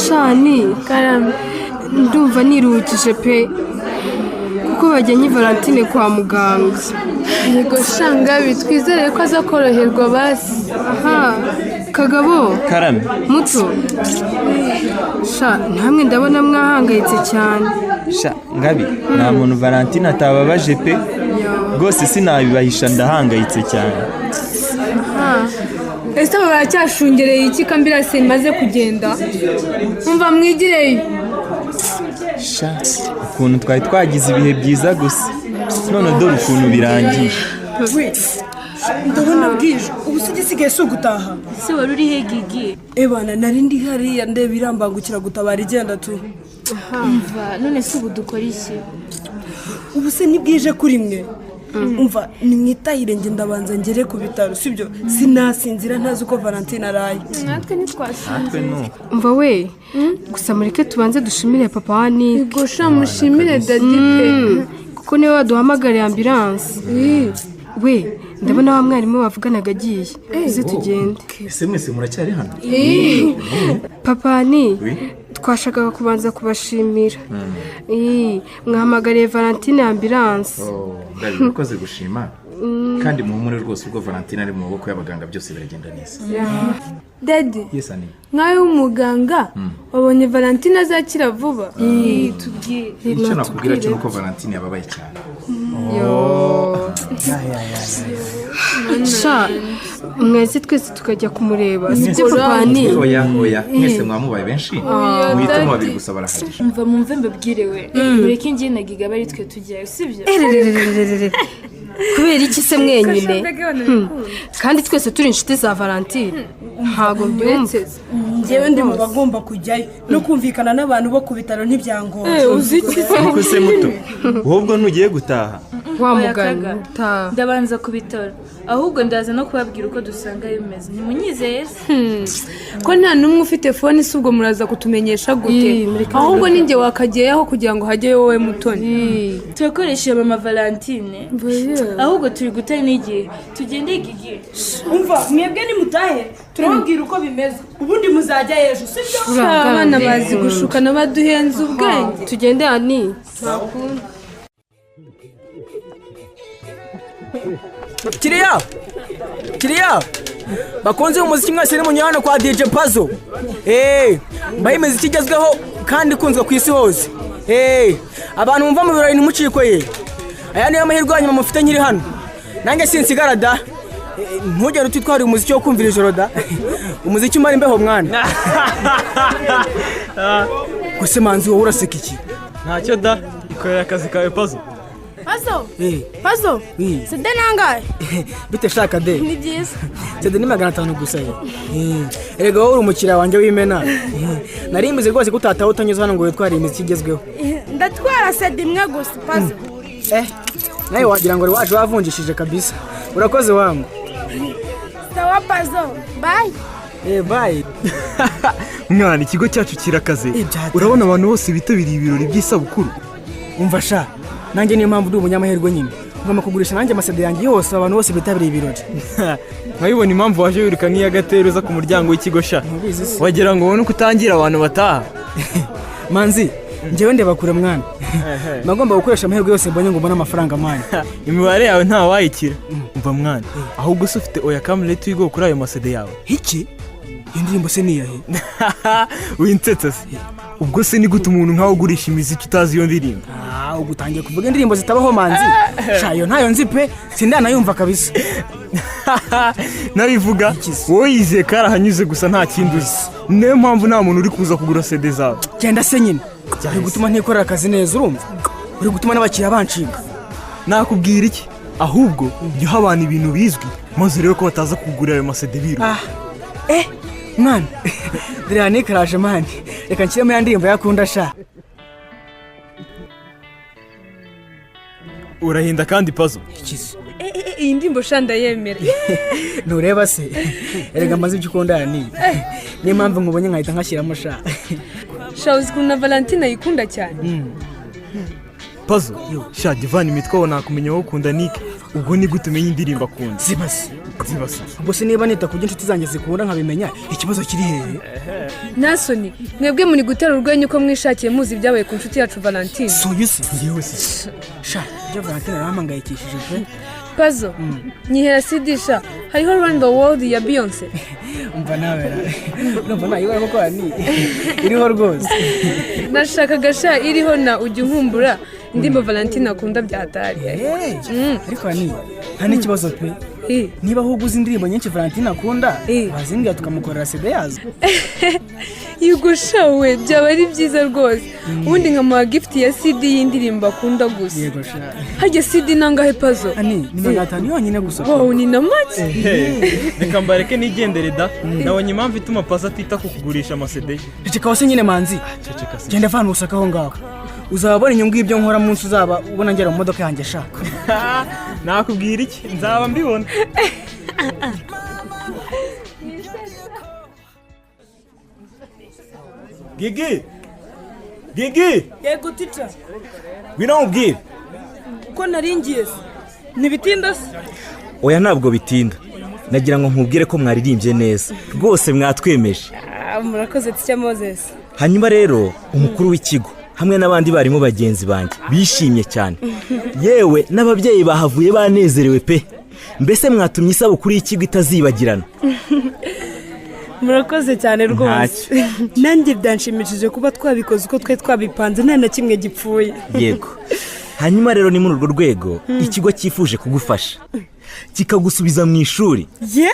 Shani. Karame. Ndumva niruhukije pe, kuko bajyanye Valentine kwa muganga. Yego shangabi, twizere ko aza koroherwa basi. Aha, Kagabo. Karame. Muto sha, ntamwe ndabona mwahangayitse cyane. Sha Ngabi, nta muntu Valentine atababaje pe. Rwose sinabibahisha, ndahangayitse cyane. Ese aba baracyashungereye iki ko ambulance imaze kugenda? Umva, mwigireyo. Sha, ukuntu twari twagize ibihe byiza gusa, none dore ukuntu birangiye. We, ndabona bwije. Ubu se igisigaye si ugutaha? Ese wari uri he, Gigi? Ebana, nari ndi hariya ndeba irambangukira gutabara igenda tu. Umva, none se ubu dukora iki? Ubu se ntibwije kuri mwe? Umva, nimwitahire, njye ndabanza ngere ku bitaro, sibyo? Sinasinzira ntazi uko Valentine araye. Natwe ntitwasinze. Natwe nuko. Umva we, gusa mureke tubanze dushimire papa wa Nick. Yego sha, mushimire daddy pe. Kuko niwe waduhamagariye ambulance. We, ndabona wa mwarimu bavuganaga agiye. Uze tugende. Ese mwese muracyari hano? Papa ni Oui. twashakaga kubanza kubashimira. Mwahamagariye Valentine ambulance. Oh, Ngabi, urakoze gushima, kandi muhumure rwose, ubwo Valentine ari mu maboko y'abaganga byose biragenda neza. Daddy. Yes, Ani. Nkawe w'umuganga, wabonye Valentine azakira vuba? Tubwire. Icyo nakubwira cyo nuko Valentine yababaye cyane. Sha, mwese twese tukajya kumureba, sibyo papa ni? Oya, oya, mwese mwamubaye benshi, muhitemo babiri gusa barahagije. Umva, mumve mbabwire we, mureke njye na Giga bari twe tujyayo, sibyo? Erererererere, kubera iki se mwenyine? Kandi twese turi inshuti za Valentine? Ntabwo mbyumva. Njyewe ndi mu bagomba kujyayo, no kumvikana n'abantu bo ku bitaro ntibyangora. Uzi iki se? Ariko se muto, wowe ubwo ntugiye gutaha? Wa Oya, mugani Kaga. utaha. Ndabanza ku bitaro, ahubwo ndaza no kubabwira uko dusanga bimeze. Ntimunyizeye se? Ko nta n'umwe ufite phone se, ubwo muraza kutumenyesha gute? Mureke. Ahubwo ninjye wakagiyeho kugira ngo hajyeyo wowe, Mutoni. Turakoresha mama Valentine, ahubwo turi guta n'igihe. Tugende, Gigi. Umva, mwebwe nimutahe, turababwira uko bimeze, ubundi muzajya ejo, sibyo? Abana bazi gushukana, baduhenze ubwenge. Tugende, Ani. Kiriya, kiriya bakunze umuziki mwese, ni hano kwa DJ Pazo. Mbaho imiziki igezweho kandi ikunzwe ku isi hose. Abantu mumva mu birori, ntimucikwe ye. Aya niyo mahirwe ya nyuma mufite nkiri hano, nanjye sinsigara da. Ntugende utitwariye umuziki wo kumvira ijoro da. Umuziki umara imbeho mwana. Gusa Manzi, wowe uraseka iki? Ntacyo da, ikorera akazi kawe, Pazo. Pazo. Pazo. Oui. CD nangahe? Bite shaka de? Ni byiza. CD ni 500 gusa ye. Erega wowe uri umukiriya wanjye w'imena. Nari mbizi rwose ko utataha utanyuze hano ngo witware imiziki igezweho. Ndatwara CD imwe gusa, Pazo. Nawe wagira ngo wari waje wavunjishije kabisa. Urakoze wangu. Sawa Pazo, bye. Bye. Mwana, ikigo cyacu kirakaze. Byateye. Urabona abantu bose bitabiriye ibirori by'isabukuru. Umva sha, nanjye niyo mpamvu ndi umunyamahirwe nyine. Ngomba kugurisha nanjye amasede yanjye yose, abantu bose bitabiriye ibirori. Nkabibona impamvu waje wiruka nk'iyagatera uza ku muryango w'ikigo sha. Ntubizi se? Wagira ngo ubone uko utangira abantu bataha. Manzi, njyewe ndeba kure mwana. Nagomba gukoresha amahirwe yose mbonye ngo mbone amafaranga mwana. Imibare yawe ntawayikira. Umva mwana, ahubwo se ufite Oya Come Let We Go kuri ayo masede yawe? Iki? Iyo ndirimbo se niyahe? Winsetsa se? Ubwo se ni gute umuntu nkawe ugurisha imiziki utazi iyo ndirimbo? Ah, ubwo utangiye kuvuga indirimbo zitabaho, Manzi. Sha, iyo ntayo nzi pe, sindanayumva kabisa. Nabivuga, wowe yizeye karahanyuze gusa, nta kindi uzi. Niyo mpamvu nta muntu uri kuza kugura CD zawe. Genda se nyine, uri gutuma ntikorera akazi neza, urumva? Uri gutuma n'abakiriya banshinga. Nakubwira iki? Ahubwo jya uha abantu ibintu bizwi, maze urebe ko bataza kugura ayo masede biruka. Ah, mwana, dore Yannick araje man. Reka nshyiremo ya ndirimbo yakunda sha. Urahinda kandi, Pazo. Ikizi? Iyi ndirimbo sha ndayemera. Ntureba se? Erega maze ibyo ukunda yani, niyo mpamvu nkubonye nkahita nkashyiramo sha. Sha, uzi ukuntu na Valentine ayikunda cyane. Pazo sha, jya uvana imitwe aho, nakumenya wowe ukunda Nick. Ubwo ni gute umenya indirimbo akunda? Zibaze. Nzibase. Ubwo se niba nita ku byo inshuti zanjye zikunda nkabimenya, ikibazo kiri hehe? Nasoni, mwebwe muri gutera urwenya uko mwishakiye, muzi ibyabaye ku nshuti yacu Valentine. Suyu se? Yewe se. Sha, ibyo Valentine arampangayikishije pe. Pazo, nyihera CD sha, hariho Run the World ya Beyonce. Umva nawe, urumva nayibona koko ni iriho rwose. Nashakaga sha iriho na ujya unkumbura, indirimbo Valentine akunda byatari. Ariko ni nta n'ikibazo pe. Niba ahubwo uzi indirimbo nyinshi Valentine akunda, wazimbwira tukamukorera CD yazo. Yego sha we, byaba ari byiza rwose. Ubundi nkamuha gift ya CD y'indirimbo akunda gusa. Yego sha. Hajya CD nangahe, Pazo? Ni 500 yonyine gusa. Wow, ni na make. Reka mbareke nigendere da, nabonye impamvu ituma Pazo atita ku kugurisha amasede ye. Ceceka wose nyine, Manzi. Ceceka se. Genda vana ubusaka aho ngaho, uzaba ubona inyungu y'ibyo nkora munsi uzaba ubona ngera mu modoka yanjye ashaka. Nakubwira iki, nzaba mbibona. Gigi! Gigi! Yego tica. Ngwino nkubwire. Uko naringiye se ntibitinda se? Oya, ntabwo bitinda. Nagira ngo nkubwire ko mwaririmbye neza rwose, mwatwemeje. Murakoze tica Moses. Hanyuma rero umukuru w'ikigo hamwe n'abandi barimu bagenzi banjye bishimye cyane, yewe n'ababyeyi bahavuye banezerewe pe. Mbese mwatumye isabukuru y'ikigo itazibagirana. Murakoze cyane rwose. Nanjye byanshimishije kuba twabikoze uko twari twabipanze, nta na kimwe gipfuye. Yego. Hanyuma rero ni muri urwo rwego ikigo cyifuje kugufasha kikagusubiza mu ishuri. Ye,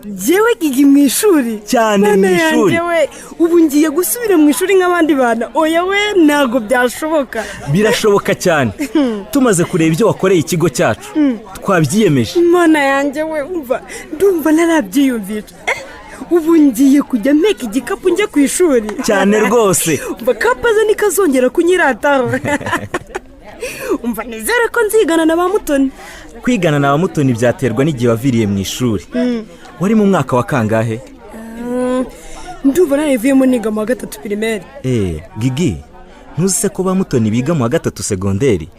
jyewe Gigi mu ishuri? Cyane, mu ishuri. We, ubu ngiye gusubira mu ishuri nk'abandi bana? Oya we, ntabwo byashoboka. Birashoboka cyane. Tumaze kureba ibyo wakoreye ikigo cyacu, twabyiyemeje. Imana yanjye we, umva, ndumva narabyiyumvisha. Ubu ngiye kujya mpeka igikapu njye ku ishuri? Cyane rwose. Umva, kapaze ntikazongera kunyirataho. Umva, nizere ko nzigana na ba Mutoni. Kwigana na ba Mutoni byaterwa n'igihe waviriye mu ishuri. Wari mu mwaka wa kangahe? Ndumva narivuyemo niga mu wa 3 primaire. Gigi, ntuzi se ko ba Mutoni biga mu wa 3 segonderi?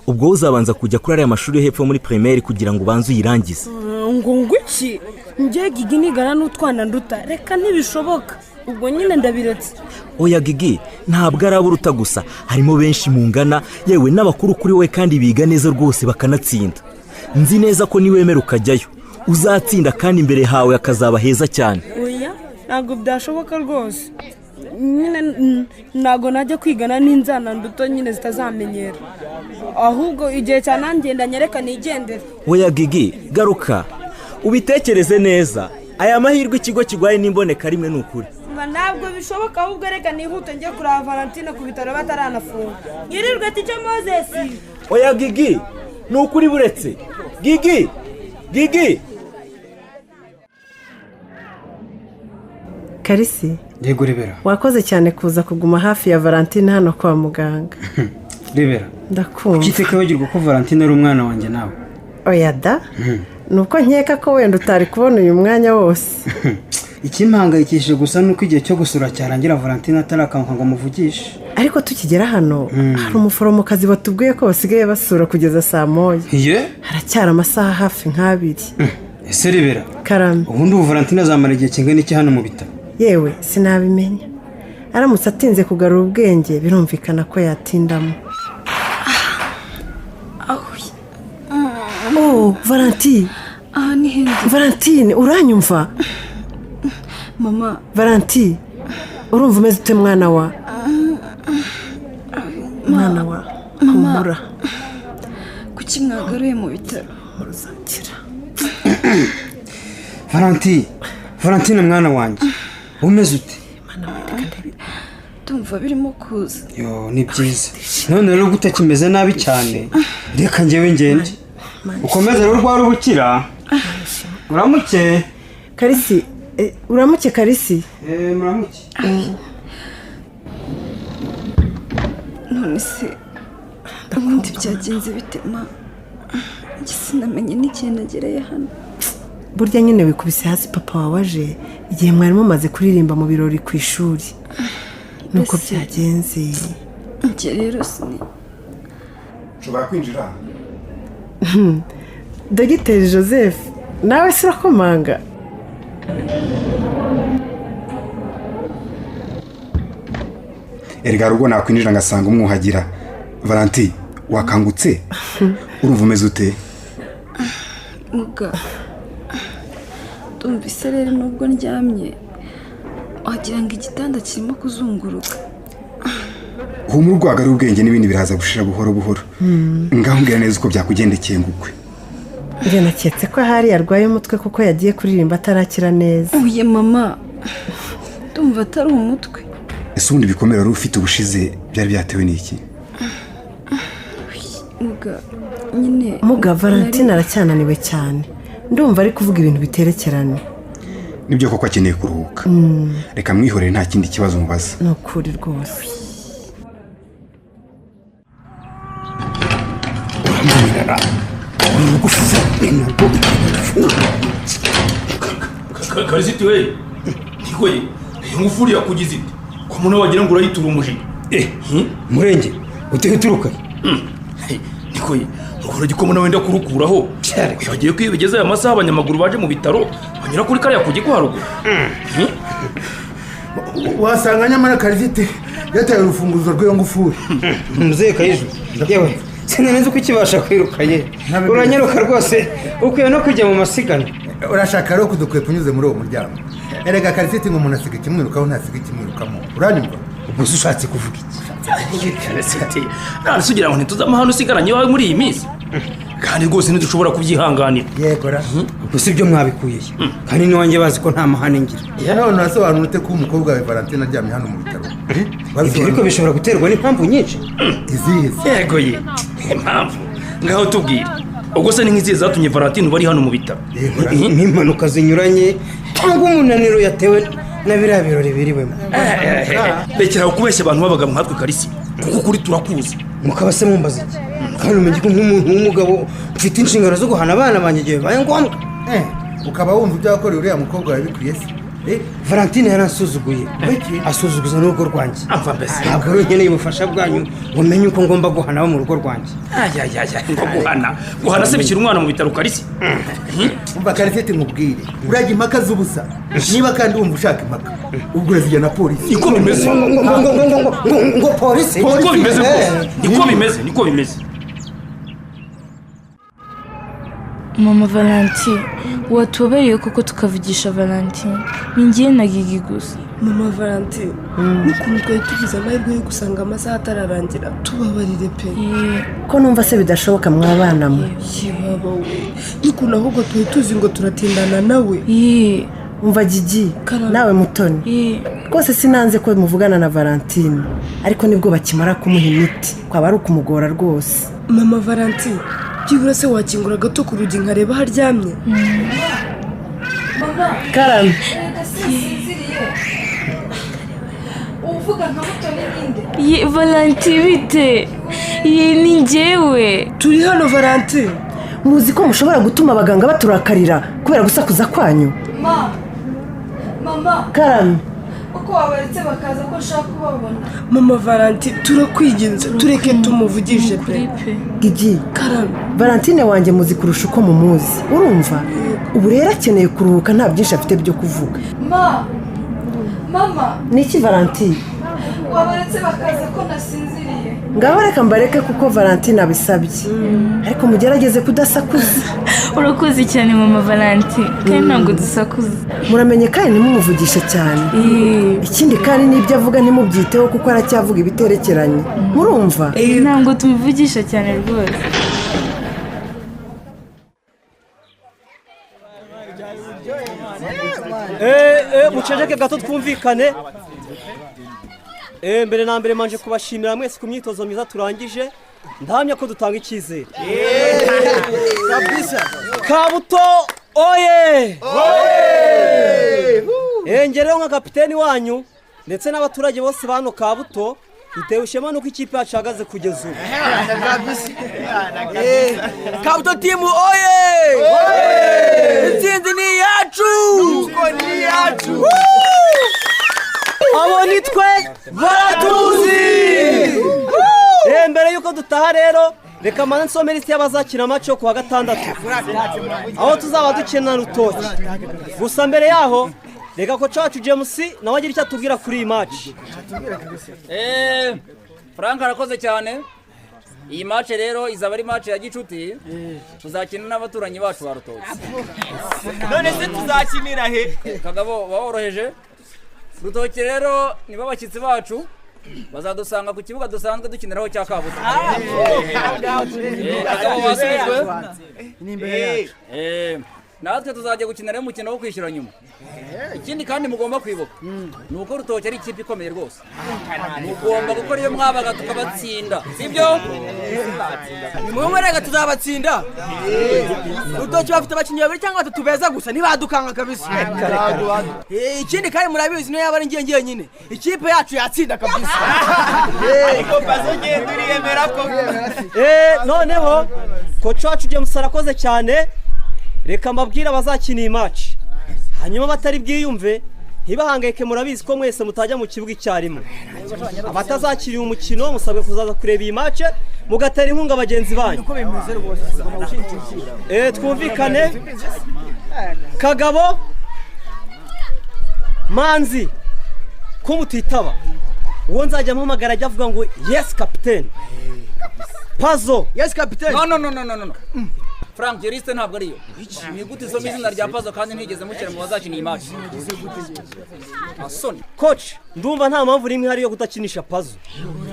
Ubwo uzabanza kujya kuri ariya mashuri yo hepfo muri primaire kugira ngo ubanze uyirangize. Ngo ngwiki? Njye Gigi nigana n'utwana nduta? Reka, ntibishoboka. Ubwo nyine ndabiretse. Oya Gigi, ntabwo ari abo uruta gusa, harimo benshi mungana, yewe n'abakuru kuri we, kandi biga neza rwose bakanatsinda. Nzi neza ko niwemera ukajyayo uzatsinda, kandi imbere hawe hakazaba heza cyane. Oya, ntabwo byashoboka rwose. Nyine ntabwo najya kwigana n'inzana nduto nyine zitazamenyera. Ahubwo igihe cyanangenda nyereka nigendere. Oya Gigi, garuka ubitekereze neza. Aya mahirwe ikigo kigwaye n'imboneka rimwe, ni ukuri. Ntabwo bishoboka, ahubwo reka nihute njye kureba Valentine ku bitaro bataranafunga. Nyirirwe tica Moses. Oya Gigi, ni ukuri buretse. Gigi, Gigi. Karisi. Yego Rebera. Wakoze cyane kuza kuguma hafi ya Valentine hano kwa muganga. Rebera. Ndakumva. Kuki iteka wibagirwa ko Valentine ari umwana wanjye nawe? Oya da, nuko nkeka ko wenda utari kubona uyu mwanya wose. Ikimpangayikishije gusa nuko igihe cyo gusura cyarangira Valentine atarakanguka ngo muvugishe. Ariko tukigera hano hari umuforomokazi watubwiye ko basigaye basura kugeza saa 1. Ye? Haracyari amasaha hafi nk'abiri. Ese Rebera. Karame. Ubundi ubu Valentine azamara igihe kingana iki hano mu bitaro? Yewe sinabimenya. Aramutse atinze kugarura ubwenge birumvikana ko yatindamo. Oh, Valentine. Aha ni hehe? Valentine, uranyumva? Mama. Valentine, urumva umeze ute mwana wa? Mwana wa, humura. Kuki mwagaruye mu bitaro? Uzakira. Valentine, Valentine mwana wanjye, umeze ute? Ndumva birimo kuza. Yo, ni byiza. None rero utakimeze nabi cyane, reka njyewe ngende. Ukomeze rero urwara ubukira. Uramuke. Karisi, uramuke Karisi. Muramuke. None se ubundi byagenze bite ma? Njye sinamenye n'igihe nagereye hano. Burya nyine wikubise hasi papa wawe aje igihe mwari mumaze kuririmba mu birori ku ishuri. Nuko byagenze. Njye rero sini. Nshobora kwinjira? Dogiteri Joseph, Nawe se urakomanga? Erega hari ubwo nakwinjira ngasanga umwuhagira. Valanti, wakangutse? Urumva umeze ute? Muga, ndumva isereri nubwo ndyamye wagira ngo igitanda kirimo kuzunguruka. Humura, urwaga ari ubwenge n'ibindi biraza gushira buhoro buhoro. Ngaho mbwira neza uko byakugendekeye ngukwe. Njye naketse ko ahari yarwaye umutwe kuko yagiye kuririmba atarakira neza. Uye mama, ndumva atari umutwe. Ese ubundi ibikomere wari ufite ubushize byari byatewe n'iki? Muga, nyine Muga, Valentine aracyananiwe cyane, ndumva ari kuvuga ibintu biterekeranye. Nibyo koko akeneye kuruhuka. Reka mwihorere, nta kindi kibazo mubaza. Ni ukuri rwose. Karisiti we, nikoye iyo ngufuri yakugize ite ko umuntu wagira ngo urayitura umujinya? Murenge uteye uturuka. Nikoye ukora igikoma nawe wenda kurukuraho. Bagiye ko iyo bigeze aya masaha abanyamaguru baje mu bitaro banyura kuri kariya kugi ko haruguru. Wasanga nyamara Karisiti yataye urufunguzo rw'iyo ngufuri. Muzehe Kayiju, yewe sinari uko ukibasha kwiruka ye, uranyaruka rwose, ukwiye no kujya mu masiganwa. Urashaka rero kudukwepa unyuze muri uwo muryango? Erega Karisiti ngo umuntu asiga ikimwirukaho ntasiga ikimwirukamo, uranyumva? Ubwo se ushatse kuvuga iki? Karisiti, none se ugira ngo ntituzamahano usigaranye iwawe muri iyi minsi? Kandi rwose ntidushobora kubyihanganira. Yego ra. Ubwo si byo mwabikuye he? Kandi n'iwanjye bazi ko nta mahane ngira. None urasobanura ute ko umukobwa wawe Valentine aryamye hano mu bitaro? Ibyo ariko bishobora guterwa n'impamvu nyinshi. Izihe? Yego ye, impamvu ngaho tubwire. Ubwo se ni nk'izihe zatumye Valentine bari hano mu bitaro? Nk'impanuka zinyuranye cyangwa umunaniro yatewe na biriya birori biriwemo. Rekera aho kubeshya abantu b'abagabo nkatwe Karisi, kuko ukuri turakuzi. Mukaba se mumbaza iki? Kandi umenye ko nk'umuntu w'umugabo mfite inshingano zo guhana abana banjye igihe bibaye ngombwa. Ukaba wumva ibyo wakoreye uriya mukobwa wawe bikwiye se? Valentine yaransuzuguye, asuzuguza n'urugo rwanjye. Ntabwo rero nkeneye ubufasha bwanyu ngo menye uko ngomba guhana abo mu rugo rwanjye. Ayayaya, ngo guhana guhana se bishyira umwana mu bitaro Karisi? Umva Karisiti nkubwire, urajya impaka z'ubusa. Niba kandi wumva ushaka impaka, ubwo urazijya na polisi. Niko bimeze. Ngo polisi? Niko bimeze rwose, niko bimeze, niko bimeze. Mama Valentine, watubereye koko tukavugisha Valentine. Ni njye na Gigi gusa. Mama Valentine, n'ukuntu twari tugize amahirwe yo gusanga amasaha atararangira, tubabarire pe. Ko numva se bidashoboka mwabana mwe? Yebaba we, n'ukuntu ahubwo twari tuzi ngo turatindana nawe. Umva Gigi, nawe Mutoni, rwose sinanze ko muvugana na Valentine, ariko nibwo bakimara kumuha imiti kwaba ari ukumugora rwose. Mama Valentine, byibura se wakingura gato ku rugi nkareba aho aryamye? Mama, Karame. Erega sinsinziriye. Uvuga nka Mutoni ninde? Ye Valentine bite? Ye ni njyewe. Turi hano Valentine. Muzi ko mushobora gutuma abaganga baturakarira kubera gusakuza kwanyu? Ma, mama. Karame. Uko wabaretse bakaza ko nshaka kubabona. Mama Valentine, turakwiginze tureke tumuvugishe pe. Gigi, Karame. Valentine wanjye muzi kurusha uko mumuzi, urumva? Ubu rero akeneye kuruhuka, nta byinshi afite byo kuvuga. Ma, mama. Niki Valentine? Wabaretse bakaza ko nasinziriye. Ngaho reka mbareke kuko Valentine abisabye, ariko mugerageze kudasakuza. Urakoze cyane mama Valentine, kandi ntabwo dusakuza. Muramenye kandi ntimumuvugishe cyane. Ikindi kandi n'ibyo avuga ntimubyiteho kuko aracyavuga ibiterekeranye, murumva? Ntabwo tumuvugisha cyane rwose. Muceceke gato twumvikane. Mbere na mbere manje kubashimira mwese ku myitozo myiza turangije, ndahamya ko dutanga icyizere. Kabisa. Kabuto oye! Ngereho nka kapiteni wanyu ndetse n'abaturage bose bano Kabuto, dutewe ishema nuko ikipe yacu ihagaze kugeza ubu. Kabuto timu oye! Intsinzi ni iyacu! Nuko ni iyacu! Abo ni twe baratuzi. Mbere yuko dutaha rero Reka mbanze nsome lisiti y'abazakina match yo kuwa gatandatu, aho tuzaba dukina Rutoki. Gusa mbere yaho, reka coach wacu James nawe agira icyo atubwira kuri iyi match. Frank arakoze cyane. Iyi match rero izaba ari match ya gicuti, tuzakina n'abaturanyi bacu ba Rutoki. None se tuzakinira he? Kagabo, waworoheje. Rutoki rero nibo abashyitsi bacu, bazadusanga ku kibuga dusanzwe dukiniraho cya Kabuto. Kagabo, wasubijwe. Ni imbere yacu. Natwe tuzajya gukinirayo umukino wo kwishyura nyuma. Ikindi kandi mugomba kwibuka ni uko Rutoki ari ikipe ikomeye rwose, mugomba gukora iyo mwabaga tukabatsinda, sibyo? Nimwe rega tuzabatsinda. Rutoki bafite abakinnyi babiri cyangwa batatu beza gusa, ntibadukanga kabisa. Ikindi kandi murabizi, niyo yaba ari ngiye njyenyine, ikipe yacu yatsinda kabisa. Ariko Pazo, genda uriyemera ko. Noneho coach wacu James arakoze cyane. Reka mbabwire abazakina iyi match, hanyuma batari bwiyumve ntibahangayike, murabizi ko mwese mutajya mu kibuga icyarimwe. Abatazakiriye umukino musabwe kuzaza kureba iyi match, mugatera inkunga bagenzi banyu. Twumvikane. Kagabo, Manzi, ko mutitaba, uwo nzajya mpamagara ajya avuga ngo "Yes captain". Pazo. Yes captain. No, no, no, no, no, no. Frank, iyo liste ntabwo ariyo. Ni gute isoma izina rya Pazo kandi ntigeze mushyira mu bazakina iyi match? Asoni. Coach, ndumva nta mpamvu rimwe ihari yo kudakinisha Pazo,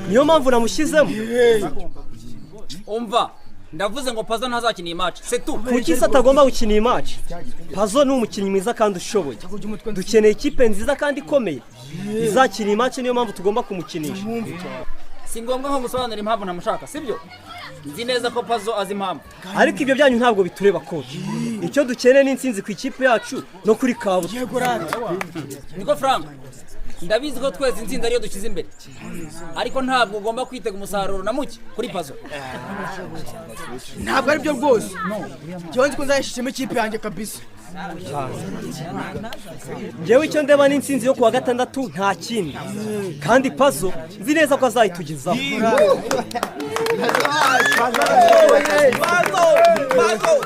niyo mpamvu namushyizemo. Umva, ndavuze ngo Pazo ntazakina iyi match, c'est tout. Kuki se atagomba gukina iyi match? Pazo ni umukinnyi mwiza kandi ushoboye. Dukeneye ikipe nziza kandi ikomeye izakina iyi match, niyo mpamvu tugomba kumukinisha. Si ngombwa nko gusobanura impamvu ntamushaka, sibyo? Nzi neza ko Pazo azi impamvu. Ariko ibyo byanyu ntabwo bitureba, coach. Icyo dukeneye ni intsinzi ku ikipe yacu no kuri Kabuto. Niko Frank, ndabizi ko twese intsinzi ariyo dushyize imbere, ariko ntabwo ugomba kwitega umusaruro na muke kuri Pazo. Ntabwo ari byo rwose, njyewe nzi ko nzayishishemo ikipe yanjye kabisa. Njyewe icyo ndeba ni intsinzi yo kuwa gatandatu, nta kindi, kandi Pazo nzi neza ko azayitugezaho.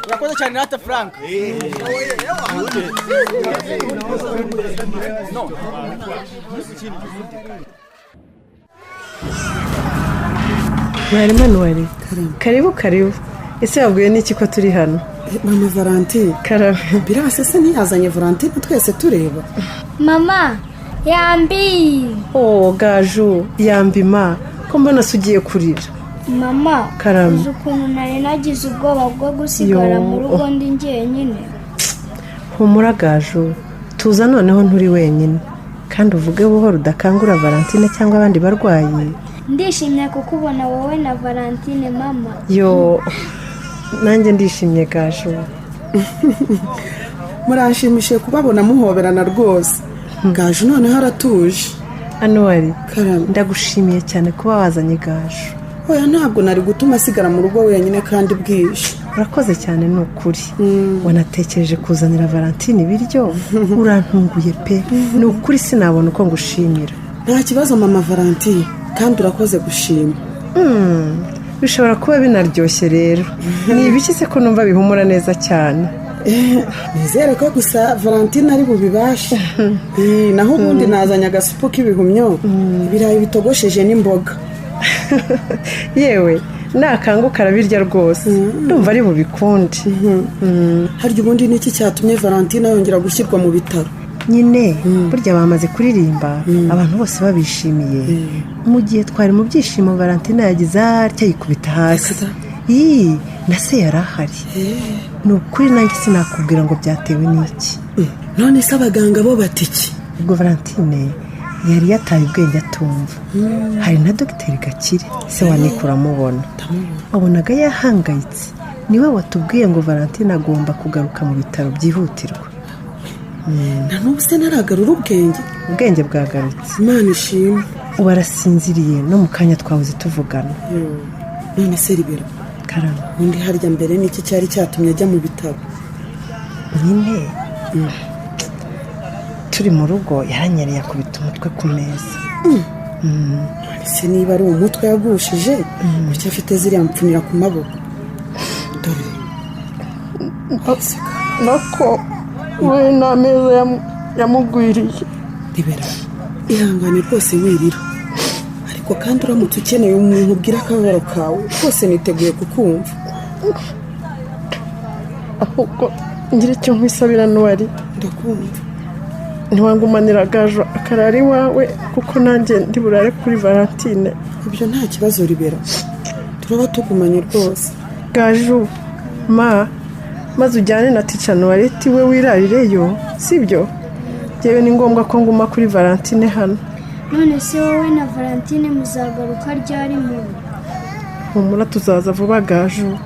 Urakoze cyane rata Frank. No. Mwarimu Anuwari, karibu karibu. Ese wabwiwe n'iki ko turi hano? Mama Valentine. Karame. Birase se ntiyazanye Valentine twese tureba? Mama, yambi. Oh Gaju, yambi ma, ko mbona se ugiye kurira? Mama, Karame. uzi ukuntu nari nagize ubwoba bwo gusigara Yo. mu rugo ndi njyenyine? Humura Gaju, tuza noneho nturi wenyine, kandi uvuge buhoro udakangura Valentine cyangwa abandi barwayi. Ndishimye kukubona wowe na Valentine, mama. Yo, nanjye ndishimye Gaju. Muranshimishije kubabona muhoberana rwose. Gaju noneho aratuje. Anuwari, ndagushimiye cyane kuba wazanye Gaju. Oya, ntabwo nari gutuma asigara mu rugo wenyine kandi bwije. Urakoze cyane ni ukuri. Wanatekereje kuzanira Valentine ibiryo, urantunguye pe, ni ukuri sinabona uko ngushimira. Nta kibazo mama Valentine, kandi urakoze gushima. Bishobora kuba binaryoshye rero. Ni ibiki se ko numva bihumura neza cyane? Nizere ko gusa Valentine ari bubibashe. Naho ubundi nazanye agasupu k'ibihumyo, ibirayi bitogosheje n'imboga. Yewe, nakanguka arabirya rwose, ndumva ari bubikunde. Harya ubundi niki cyatumye Valentine yongera gushyirwa mu bitaro? Nyine burya bamaze kuririmba abantu bose babishimiye, mu gihe twari mu byishimo Valentine yagize atya yikubita hasi. Ii, na se yari ahari. Ni ukuri nanjye sinakubwira ngo byatewe n'iki. None se abaganga bo bati iki? Ubwo Valentine yari yataye ubwenge atumva. Hari na dogiteri Gakire, se wa Nick, uramubona, wabonaga yahangayitse. Niwe watubwiye ngo Valentine agomba kugaruka mu bitaro byihutirwa. Na n'ubu se ntaragarura ubwenge? Ubwenge bwagarutse. Imana ishimwe. Ubu arasinziriye, no mu kanya twahoze tuvugana. None se Ribera, Karame. Undi harya mbere niki cyari cyatumye ajya mu bitaro? Nyine turi mu rugo yaranyereye akubita umutwe ku meza. None se niba ari umutwe yagushije, kuki afite ziriya mpfunira ku maboko? Dore. Nako we n'ameza yamugwiriye. Ribera, ihangane rwose, wirira. Ariko kandi uramutse ukeneye umuntu ubwira akababaro kawe, rwose niteguye kukumva. Ahubwo ngira icyo nkwisabira, Nuwari. Ndakumva. Ntiwangumanira Gaju akarara iwawe, kuko nanjye ndi burare kuri Valentine? Ibyo nta kibazo, Ribera, turaba tugumanye rwose. Gaju, ma maze ujyane na tica Nuwareti we wirarireyo, sibyo? Yewe, ni ngombwa ko nguma kuri Valentine hano. None se wowe na Valentine muzagaruka ryari mu Humura, tuzaza vuba, Gaju.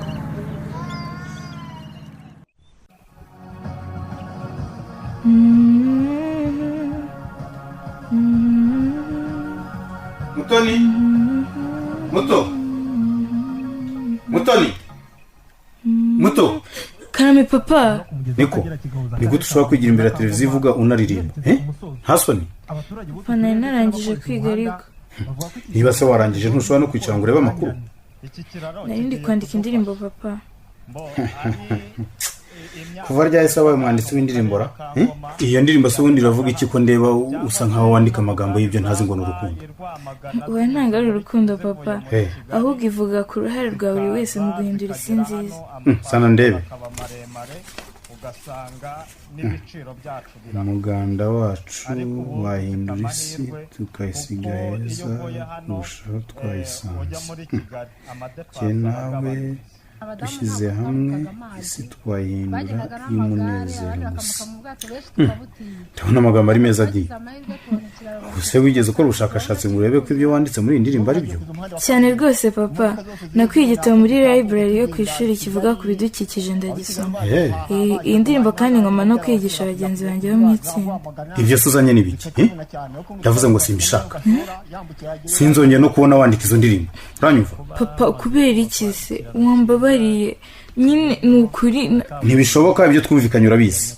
Mutoni, Muto, Mutoni, Muto. Karame, papa. Niko, ni gute ushobora kwigira imbere ya televiziyo ivuga unaririmba, eh? Nta soni? Papa, nari narangije kwiga ariko. Niba se warangije, ntushobora no kwicara ngo urebe amakuru? Nari ndi kwandika indirimbo, papa. Kuva ryahise se wabaye umwanditsi w'indirimbo ra? Eh? Iyo ndirimbo se ubundi iravuga iki, ko ndeba usa nkaho wandika amagambo y'ibyo ntazi ngo ni urukundo? Oya, ntabwo ari urukundo, papa. Hey. Ahubwo ivuga ku ruhare rwa buri wese mu guhindura isi nziza. Sana ndebe. Umuganda wacu wahindura isi tukayisiga heza kurushaho twayisanze. Jye nawe dushyize hamwe isi twayihindura iy'umunezero gusa. Ndabona amagambo ari meza agiye. Ubuse wigeze ukora ubushakashatsi ngo urebe ko ibyo wanditse muri iyi ndirimbo ari byo? Cyane rwose, papa. Nakwiye igitabo muri library yo ku ishuri kivuga ku bidukikije, ndagisoma. Iyi ndirimbo kandi ngomba no kwigisha bagenzi banjye bo mu itsinda. Ibyo se uzanye ni biki, eh? Ndavuze ngo simbishaka, sinzongeye no kubona wandika izo ndirimbo, uranyumva? Papa, kubera iki se? Wambabariye nyine, ni ukuri Ntibishoboka, ibyo twumvikanye urabizi.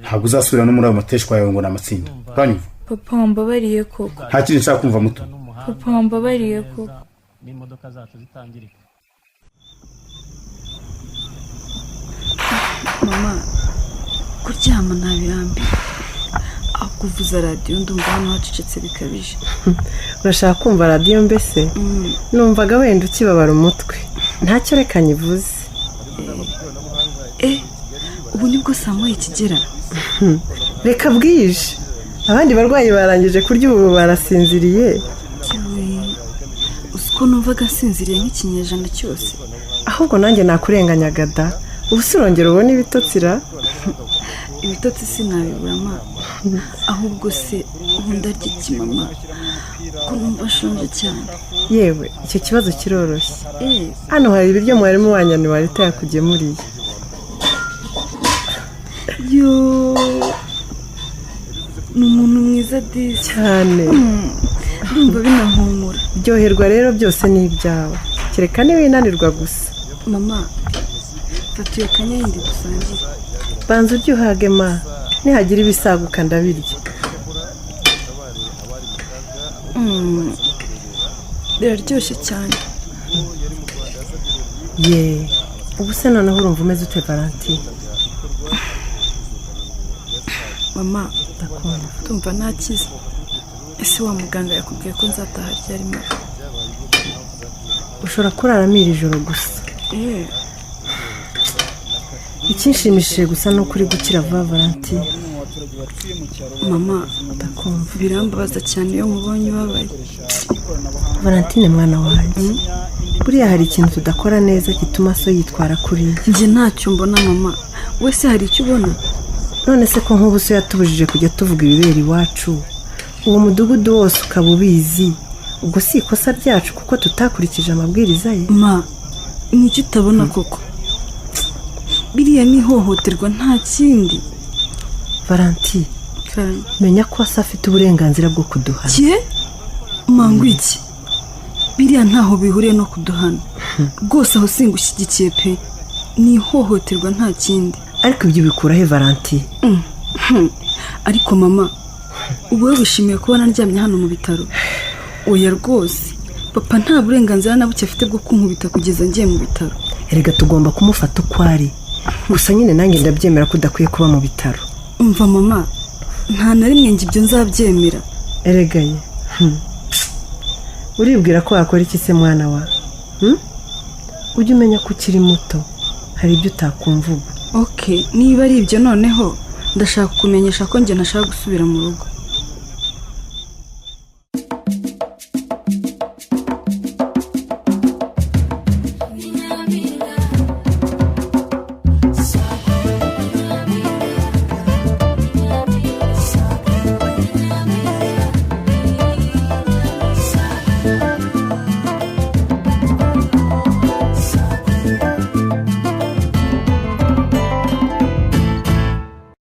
Ntabwo uzasubira no muri ayo mateshwa yawe ngo ni amatsinda, uranyumva? Papa, wambabariye koko. Nta kindi nshaka kumva, Muto. Papa, wambabariye koko. N'imodoka zacu zitangirika. Mama, kuryama ntabirambiwe, ahubwo uvuza radiyo ndumva hano hacecetse bikabije. Urashaka kumva radiyo mbese? Numvaga wenda ukibabara umutwe. Ntacyo, reka nyivuze. Eh, ubu nibwo saa 1 ikigera? Reka, bwije, abandi barwayi barangije kurya ubu barasinziriye. Yewe, uzi ko numvaga nsinziriye nk'ikinyejana cyose. Ahubwo nanjye nakurenganyaga da. Ubu se urongera ubona ibitotsi ra? Ibitotsi sinabibura, ma. Ahubwo se ubu ndarya iki, mama, ko numva nshonje cyane? Yewe, icyo kibazo kiroroshye. Eh. Hano hari ibiryo mwarimu wanyu Anuwarita yakugemuriye. Yo, ni umuntu mwiza disi. Cyane. Ndumva binahumura. Ryoherwa rero, byose ni ibyawe, kereka niwinanirwa gusa. Mama, fata iyo kanya yindi dusangire. Banza urye uhage ma, nihagira ibisaguka ndabirya. Biraryoshye cyane. Ye, ubu se noneho urumva umeze ute, Valentine? Mama, ndumva ntakize. Ese wa muganga yakubwiye ko nzataha ryari, mama? Ushobora kuraramo iri joro gusa. Eh. Ikinshimishije gusa ni uko uri gukira vuba, Valentine. Mama, Ndakumva. birambabaza cyane iyo nkubonye ubabaye. Valentine mwana wanjye, buriya hari ikintu tudakora neza gituma so yitwara kuriya. Njye ntacyo mbona, mama. Wese hari icyo ubona? None se ko nk'ubu so yatubujije kujya tuvuga ibibera iwacu, uwo mudugudu wose ukaba ubizi, ubwo si ikosa ryacu kuko tutakurikije amabwiriza ye? Ma, ni icyo utabona koko? Biriya ni ihohoterwa, nta kindi. Valentine, menya ko asa afite uburenganzira bwo kuduhana. Cye mangu iki? Biriya ntaho bihuriye no kuduhana rwose, aho singushyigikiye pe. Ni ihohoterwa, nta kindi. Ariko ibyo ubikura he, Valentine? Ariko mama, ubu wowe wishimiye kubona ndyamye hano mu bitaro? Oya rwose, papa nta burenganzira na buke afite bwo kunkubita kugeza ngiye mu bitaro. Erega tugomba kumufata uko ari. Gusa nyine nanjye ndabyemera ko udakwiye kuba mu bitaro. Umva mama, nta na rimwe njye ibyo nzabyemera. Erega ye, Uribwira ko wakora iki se mwana wa? Ujye umenya ko ukiri muto, hari ibyo utakumva ubu. Ok, niba ari ibyo noneho ndashaka kukumenyesha ko njye ntashaka gusubira mu rugo.